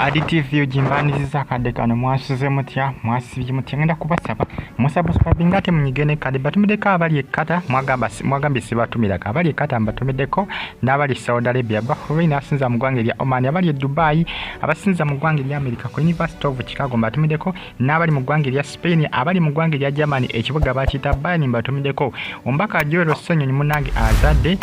Additive UG mbaniriza akadde kano. Mwasuze mutya? Mwasibye mutya? Ngenda kubasaba musubscribinga ate munyige ne kade. Batumiddeko abali e Qatar, mwagambye sibatumirako abali e Qatar, mbatumiddeko n'abali Saudi Arabia, Bahrain, abasinza mu ggwanga erya Oman, abali e Dubai, abasinza mu ggwanga erya America ku University of Chicago mbatumiddeko, n'abali mu ggwanga erya Spain, abali mu ggwanga erya Germany, ekibuga bakiyita Bayern, mbatumiddeko. Omubaka Joel Ssenyonyi munnange azadde,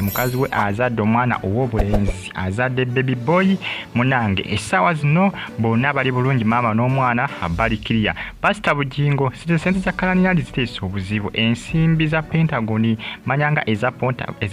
mukazi we azadde omwana ow'obulenzi, azadde baby boy munnange. Essaawa zino bonna bali bulungi, maama n'omwana bali kiriya. Pasita Bugingo, sente za Kalanirandi ziteesa obuzibu. Ensimbi za Pentagon, manyanga eza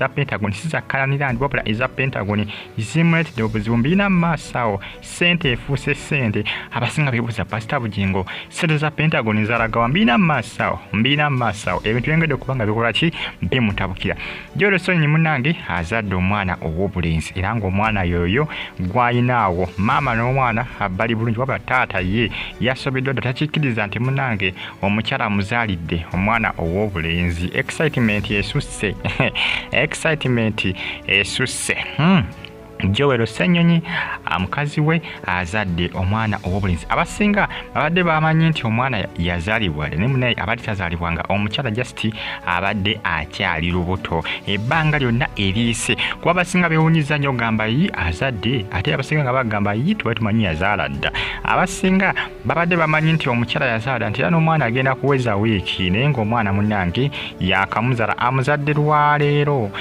Pentagon, si za Kalanirandi wabula eza Pentagon, zimuleetedde obuzibu. Mbirina mu maaso awo. Sente efuuse sente. Abasinga beebuuza, Pasita Bugingo sente za Pentagon zalagawa? Mbirina mu maaso awo, mbirina mu maaso awo. Ebintu byengedde okuba nga bikola ki, bimutabukira. Joel Ssenyonyi munnange azadde omwana ow'obulenzi, era ng'omwana yoyo gw'ayinaawo. Maama n'omwana bali bulungi, wabula taata ye yasobeddwa dda, takikkiriza nti munnange omukyala amuzaalidde omwana ow'obulenzi. Excitement esusse, excitement esusse. Joel Ssenyonyi, mukazi we azadde omwana ow'obulenzi. Abasinga babadde bamanyi nti omwana yazaalibwa, naye munaye abadde tazaalibwanga, omukyala just abadde akyali lubuto ebbanga lyonna eriyise. Kuba abasinga beewunyiza nnyo, ogamba yi azadde, ate abasinga nga bagamba yi tuba tumanyi yazaala dda. Abasinga babadde bamanyi nti omukyala yazaala, nti era n'omwana agenda kuweza wiiki, naye ng'omwana munnange yakamuzaala, amuzadde lwaleero,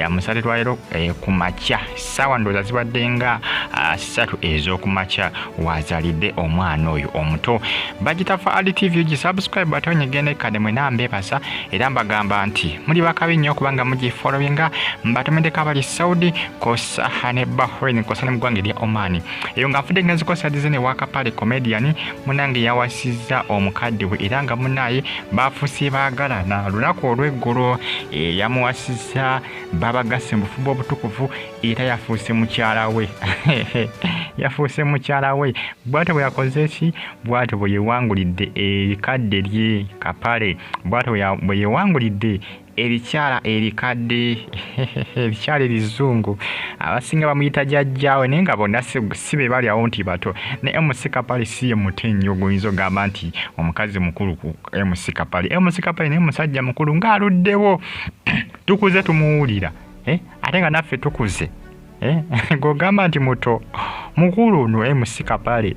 amuzadde lwaleero ku makya. Ssaawa ndowooza zibadde nga 3 ez'okumakya wazaalidde omwana oyo omuto. Bagitafa Ali TV, gisubscribe ate onyigende kade. Mwena mbeebasa era mbagamba nti muli bakabi nnyo okubanga mugifollowinga. Mbatumiddeko abali Saudi kosa ne Bahrain kosa ne mu ggwanga erya Oman. Eyo nga nfudde ngenzikosa dizine wa Kapale comedian munange yawasizza omukadde we, era nga munaye bafuuse baagalana. Lunaku olw'eggulo yamuwasizza, babagasse mu bufumbo obutukuvu, era yafuuse mukyala we, yafuuse mukyala we. Bwatyo bwe yakoze ki, bwatyo bwe yewangulidde erikadde lye Kapale, bwatyo bwe yewangulidde erikyala erikadde, erikyala erizungu. Abasinga bamuyita jjajjaawe, naye nga bonna si be bali awo nti bato. Ne MC Kapale si ye muto ennyo guyinza ogamba nti omukazi mukulu ku MC Kapale. MC Kapale naye musajja mukulu ng'aluddewo, tukuze tumuwulira, ate nga naffe tukuze, gogamba nti muto mukulu no MC Kapale,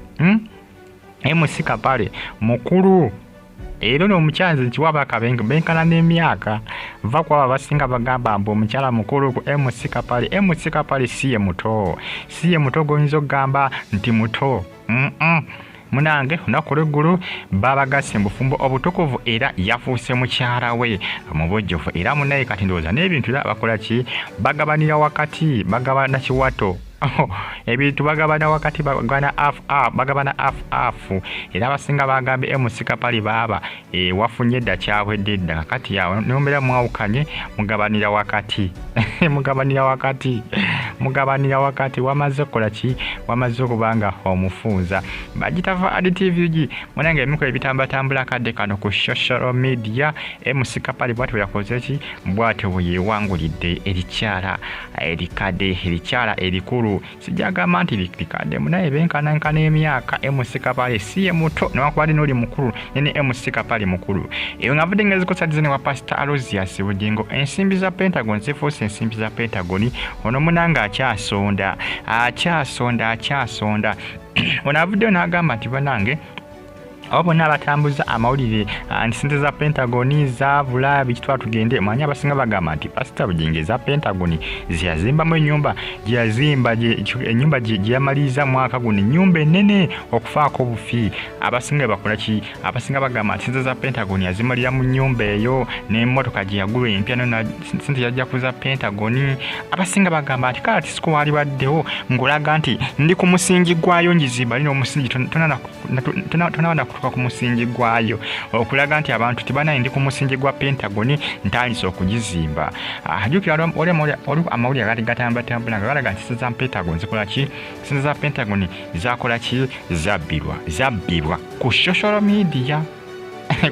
MC Kapale mukulu. Era ono omukyala nze nkiwa abakabenke benkana n'emyaka. Va ku abo abasinga bagamba mbu omukyala mukulu ku MC Kapale. MC Kapale si ye muto, si ye muto gwoyinza okugamba nti muto. Munange olunaku olw'eggulu babagasse mu bufumbo obutukuvu, era yafuuse mukyala we mu bujjuvu. Era munaye kati ndowooza n'ebintu era bakola ki, bagabanira wakati, bagabana kiwato, ebintu bagabana wakati, bagabana half half, bagabana half half. Era abasinga bagambye MC Kapale baaba wafunye dda, kyawedde dda, kakati awo nembeera mwawukanye, mugabanira wakati, mugabanira wakati, mugabanira wakati. Wamaze okukola ki, wamaze okubanga omufunza. Bagitava Adi TV UG munange, emikolo ebitambatambula akadde kano ku social media. MC Kapale bwatyo yakoze ki, bwatyo bwe yewangulidde erikyala erikadde, erikyala erikulu. Sijagamba nti likadde, munaye benkanankana emyaka. MC Kapale si ye muto newankubadde n'oli mukulu, nene MC Kapale mukulu. Eyo nga nvudde ngezikosa dizine wa Pasita Aloysius Bugingo, ensimbi za Pentagon zifuuse ensimbi za Pentagon. Ono munange akyasonda, akyasonda, akyasonda. Ono avuddeyo n'agamba nti banange abo bonna abatambuza amawulire nti sente za Pentagon zaabula biki, tugende manyi. Abasinga bagamba nti Pasita Bugingo eza Pentagon zeyazimbamu ennyumba, gyeyazimba ennyumba gyeyamaliriza mwaka guno, ennyumba enene okufaako obufi. Abasinga bakola ki, abasinga bagamba nti sente za Pentagon yazimalira mu nnyumba eyo n'emmotoka gye yagula empya, sente yajja ku za Pentagon. Abasinga bagamba nti kale tisiko waalibaddewo ng'olaga nti ndi ku musingi gwayo ngizimba, alina omusingi, tonaba kutuuka ku musingi gwayo, okulaga nti abantu tebanaye ndi ku musingi gwa Pentagon ntandise okugizimba. Jjukira oli amawulire agaali gatambatambula nga galaga nti sente za Pentagon zikola ki, sente za Pentagon zakola ki, zabbirwa, zabbibwa ku social media,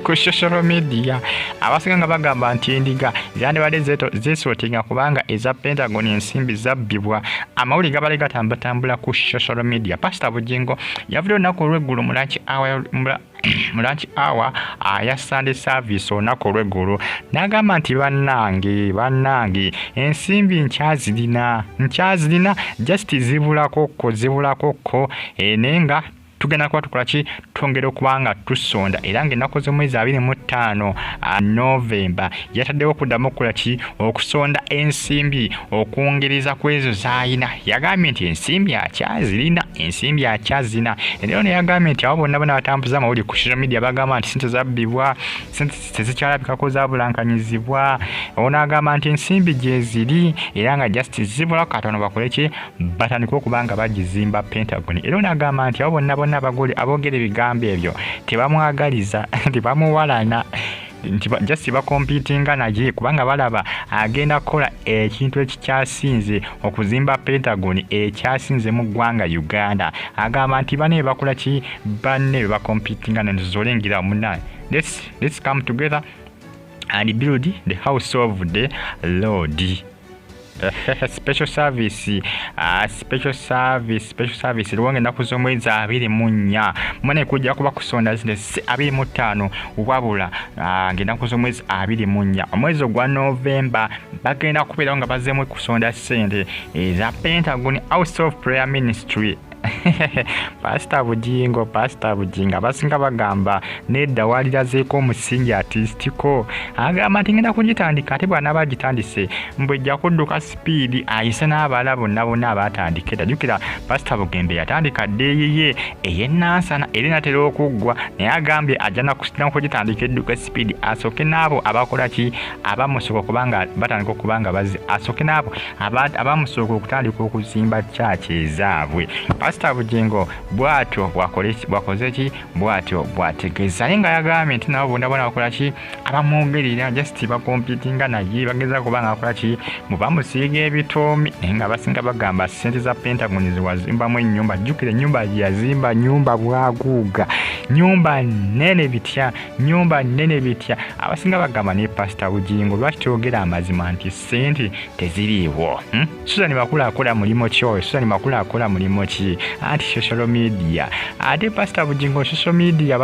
ku social media. Abasinga nga bagamba nti endiga zandibadde zeesootinga kubanga eza Pentagon ensimbi zabbibwa. Amawulire gabali gatambatambula ku social media. Pastor Bujingo yavudde olunaku olw'eggulo mu lunch hour aya Sunday service olunaku olw'eggulo n'agamba nti bannange ensimbi nkyazirina just zibulako naye nga tugenda kuba tukola ki, twongera okuba nga tusonda. Era ng'ennaku z'omwezi 25 Novemba yataddewo okuddamu okukola ki, okusonda ensimbi okwongereza ku ezo z'ayina. Yagambye nti ensimbi akyazirina. Era ono yagambye nti abo bonna bonna batambuza amawulire ku social media bagamba nti sente zabbibwa, sente tezikyalabikako, zaabulankanyizibwa. Ono agamba nti ensimbi gye ziri era nga just zibulako katono bakole ki, batandike okuba nga bagizimba Pentagon. Era ono agamba nti abo bonna bonna aboogera ebigambo ebyo tebamwagaliza, tebamuwalana, nti just bakompitinga naye kubanga balaba agenda kukola ekintu ekikyasinze okuzimba Pentagon ekyasinze mu ggwanga Uganda. Agamba nti banne bakola ki, banne bakompitinga nenzolengira munna. Let's come together and build the house of the Lord. Special service luwange ennaku z'omwezi 24 mune kujja kuba kusonda zino 25 wabula ng'ennaku z'omwezi 24 omwezi ogwa Novemba bagenda kubeerawo nga bazzeemu kusonda ssente eza Pentagon House of Prayer Ministry. Pastor Bujingo abasinga bagamba nedda walirazeeko omusingi artistiko. Agamba nti ngenda kugitandika ate bw'anaaba agitandise mbwe ejja kudduka sipiidi ayise n'abalala bonna bonna abaatandika edda. Jjukira Pastor Bugembe yatandika dda eyiye ey'ennansana era enatera okuggwa, naye agambye ajja nakugitandika edduka sipiidi asooke n'abo abakola ki, abamusooka okubanga batandika okuba nga bazzi, asooke n'abo abamusooka okutandika okuzimba kyaki ezaabwe. Pastor Bujingo bw'atyo bw'akoze ki, bw'atyo bw'ategeeza. Naye nga yagambye nti nabo bonna bonna bakola ki, abamwogerera just bakompitinga naye bageza kuba nga bakola ki, bamusiiga ebitoomi. Naye nga abasinga bagamba ssente za Pentagon zewazimbamu ennyumba. Jjukira ennyumba gye yazimba nyumba bwaguuga, nyumba nnene bitya. Abasinga bagamba ne Pastor Bujingo lwaki toyogera amazima nti ssente teziriiwo? Susan Makula akola mulimu ki oyo? Susan Makula akola mulimu ki? Anti social media. Ate Pastor Bujingo social media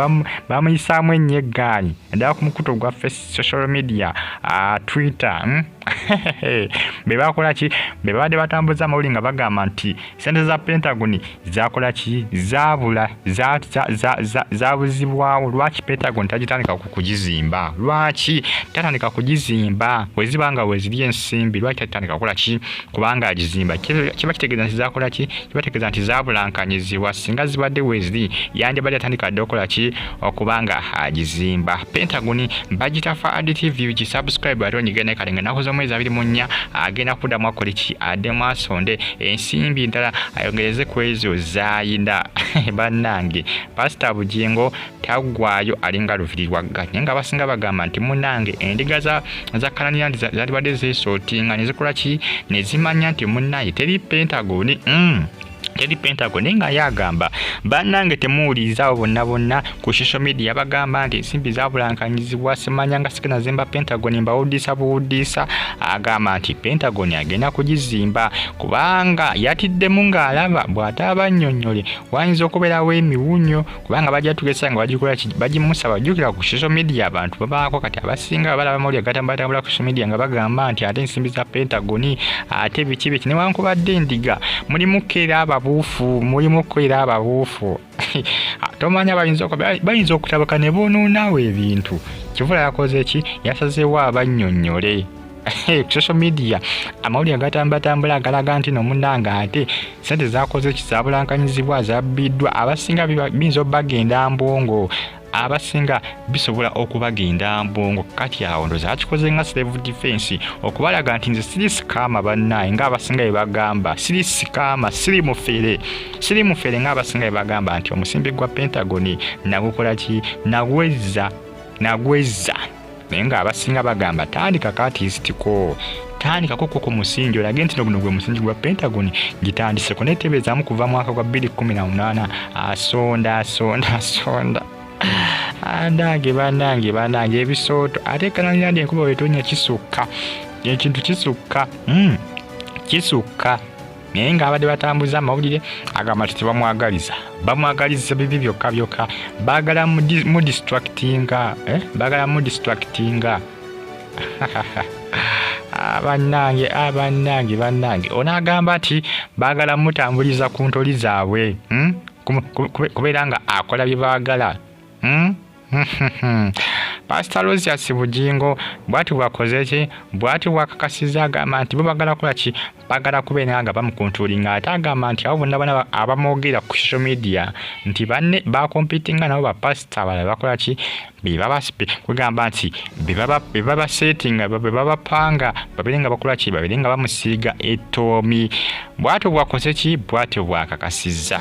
bamuyisaamu ennyo eggaali naddala ku mukutu ogwa social media, Twitter. Be bakola ki, be babadde batambuza amawulire nga bagamba nti ssente za Pentagon zakola ki, zaabula, zaabuzibwawo. Lwaki Pentagon tagitandika kugizimba? Lwaki tatandika kugizimba? Bwe ziba nga weziri ensimbi lwaki tatandika kukola ki, kubanga agizimba? Kiba kitegeeza nti zakola ki, kiba kitegeeza nti zaabulankanyizibwa. Singa zibadde weziri yandibadde atandika dda okukola ki, okubanga agizimba. Pentagon bagita Fa TV, gisubscribe ate onyige ne kale ennaku z'omwezi 24 agenda kuddamu akole ki, addemu asonde ensimbi ndala ayongereze ku ezo z'ayina. Bannange Pastor Bujingo taggwayo alinga luviri lwa ggaali. Naye nga abasinga bagamba nti munnange endiga za Kanani zandibadde zeesootinga ne zikola ki, ne zimanya nti munnaye teri Pentagon. Teri Pentagon. Naye nga yagamba bannange temuwuliriza abo bonna bonna ku social media bagamba nti ensimbi zaabulankanyizibwa, simanya nga sigenda zimba Pentagon, mbawuddisa buwuddisa. Agamba nti Pentagon agenda kugizimba kubanga yatiddemu ng'alaba bw'ataaba annyonnyole wayinza okubeerawo emiwunyo, kubanga bajja tugesa nga bagikola ki, bagimusaba. Jjukira ku social media abantu babaako kati abasinga balaba amawulire agatambula ku social media nga bagamba nti ate ensimbi za Pentagon ate biki biki, newankubadde endiga mulimu era ababuufu, Tomanya bayinza okutabuka ne boonoonawo ebintu. Kivula yakoze ki, yasazeewo abannyonnyole. Ku social media amawulire agatambatambula agalaga nti no munnange ate ssente zakoze ki, zaabulankanyizibwa, zabbiddwa. Abasinga biyinza obbagenda mbwongo, abasinga bisobola okubagenda mbwongo. Kati awo ndowooza akikoze nga self defense okubalaga nti nze siri sikaama bannaye ng'abasinga bye bagamba, siri sikaama, siri mufere ng'abasinga bye bagamba nti omusimbi gwa Pentagon nagukola ki, nagwezza. Naye ng'abasinga bagamba tandika katisitiko, tandikako ku musingi olage nti guno gwe musingi gwa Pentagon gitandiseko. Netebeezaamu kuva mwaka gwa 2018 asonda. Banange ebisooto ate Kanani enkuba wetonya kisukka, ekintu kisukka, kisukka. Naye ng'abadde batambuza amawulire agamba nti tebamwagaliza, bamwagaliza bibi byokka byokka, baagala mudistractinga, eh? Baagala mudistractinga. Bannange, abannange, bannange, ono agamba nti baagala mutambuliza ku ntoli zaabwe, Kubeera nga akola bye baagala, Pasita Aloysius Bugingo bw'ati bw'akoze ki, bw'ati bw'akakasizza, agamba nti bo baagala kukola ki, baagala kubeera nga bamukontrolinga. Ate agamba nti abo bonna bonna abamwogera ku social media nti banne bakompitinga nabo bapasita abalala bakola ki, kwegamba nti be babasetinga, be babapanga babeere nga bakola ki, babeere nga bamusiiga ettoomi. Bw'atyo bw'akoze ki, bw'atyo bw'akakasizza.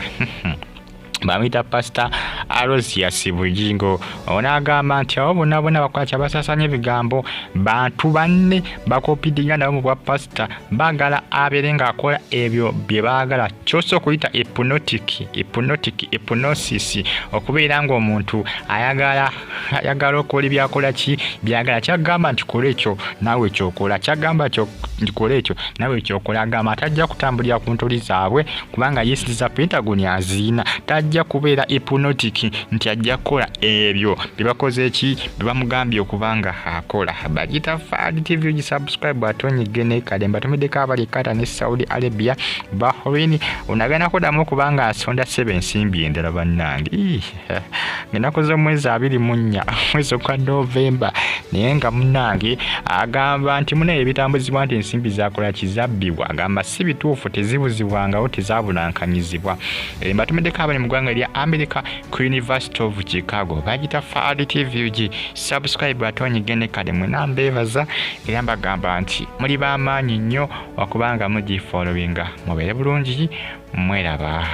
Bamuyita Pasita Aloysius Bugingo. Ono agamba nti abo bonna bonna bakola ki, abasaasanya ebigambo, bantu banne bakopidinga nabo mu bwa pasita, baagala abeere ng'akola ebyo bye baagala, ky'osobola okuyita hypnotic, hypnotic, hypnosis, okubeera ng'omuntu ayagala, ayagala okukola ebyakola ki, byagala. Kyagamba nti kola ekyo naawe kyokola, kyagamba nti kola ekyo naawe kyokola. Agamba tajja kutambulira ku ntoli zaabwe kubanga yeesiriza Pentagon aziina, tajja kubeera hypnotic nti ajja kukola ebyo bye bakoze ki, bye bamugambye okuba nga akola. Bagita Fad TV, gisubscribe ate onyige ne kale. Mbatumiddeko abali e Qatar ne Saudi Arabia, Bahrain. Ono agenda kuddamu okuba nga asonda ssebo ensimbi endala bannange ng'ennaku z'omwezi 24 omwezi ogwa Novemba, naye nga munnange agamba nti munaye ebitambuzibwa nti ensimbi zakola kizabbibwa, agamba si bituufu, tezibuzibwangawo, tezabulankanyizibwa. Mbatumiddeko abali mu ggwanga erya America ku University of Chicago. Bagita Fad TV, ug subscribe ate onyige ne kale. Mwena mbeebaza era mbagamba nti muli b'amaanyi nnyo okubanga mugifollowinga. Mubeere bulungi, mweraba.